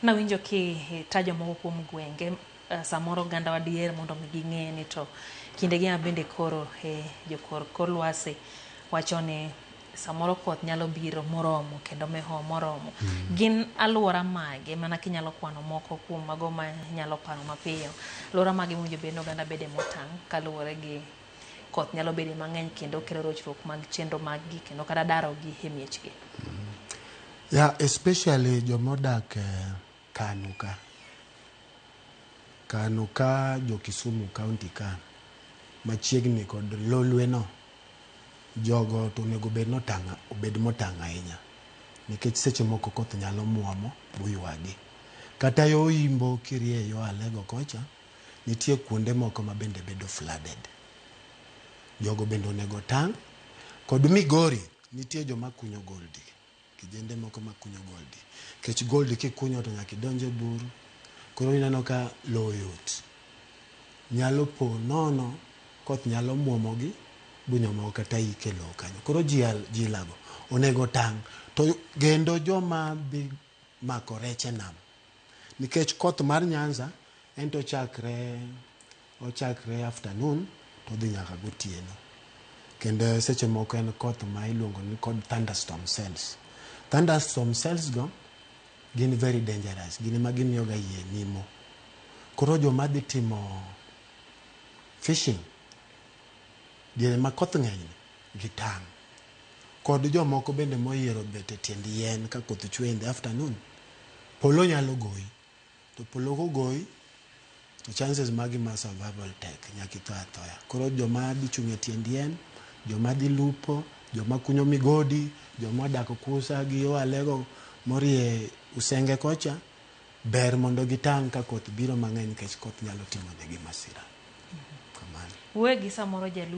Nawinjo kitajo moko kuom gwenge, samoro oganda wa diher mondo mi ging'e ni to kinde gi bende koro jokor kor lwasi wacho ni samoro koth nyalo biro moromo kendo meho moromo. Gin aluora mage mana kinyalo kwano moko kuom mago ma nyalo paro mapiyo? Aluora mage mowinjo bed ni oganda bede motang' kaluwore gi koth nyalo bedo mang'eny kendo kelo rochruok mag chenro mag gi kendo kata daro gi e miechgi? Yeah, especially jomodak Kano ka. Kano ka, jo Kisumu County ka, machiegni kod lolwe no, jogo to onego bed notang' obed motang' ahinya. Nikech seche moko koth nyalo muomo buywagi. Kata yo Imbo kirie yo Alego kocha, nitie kuonde moko ma bende bedo flooded. Jogo bende onego tang'. Kod Migori, nitie joma kunyo gold. Kijende moko makunyo gold. Nikech gold kikunyo to nyaka idonj e buru. Koro ineno ka lowo yot. Nyalo po nono koth nyalo muomogi bunyo kata ik e lowo kanyo. Koro ji lago onego tang'. To kendo joma dhi mako rech e nam. Nikech koth mar Nyanza en to ochakre afternoon to odhi nyaka gotieno. Kendo seche moko en koth ma iluongo ni kod thunderstorm cells. Thunderstorm cells go gin very dangerous. Gin ema gimiyo ga yie nimo. Koro joma dhi timo fishing diere ma koth ng'eny ni gitang'. Kod jomoko bende moyiero bet e tiend yien ka koth chwe in the afternoon. Polo nyalo goyi. To polo kogoyi to chances magi mar survival tek, nyaka itho athoya. Koro joma dhi chung' e tiend yien, joma dhi lupo, joma kunyo migodi, joma odak kusa gi yo Alego morie Usenge kocha, ber mondo gitang' ka koth biro mang'eny nikech koth nyalo timo negi masira. Kamano. Wuoye gi samoro jalupo.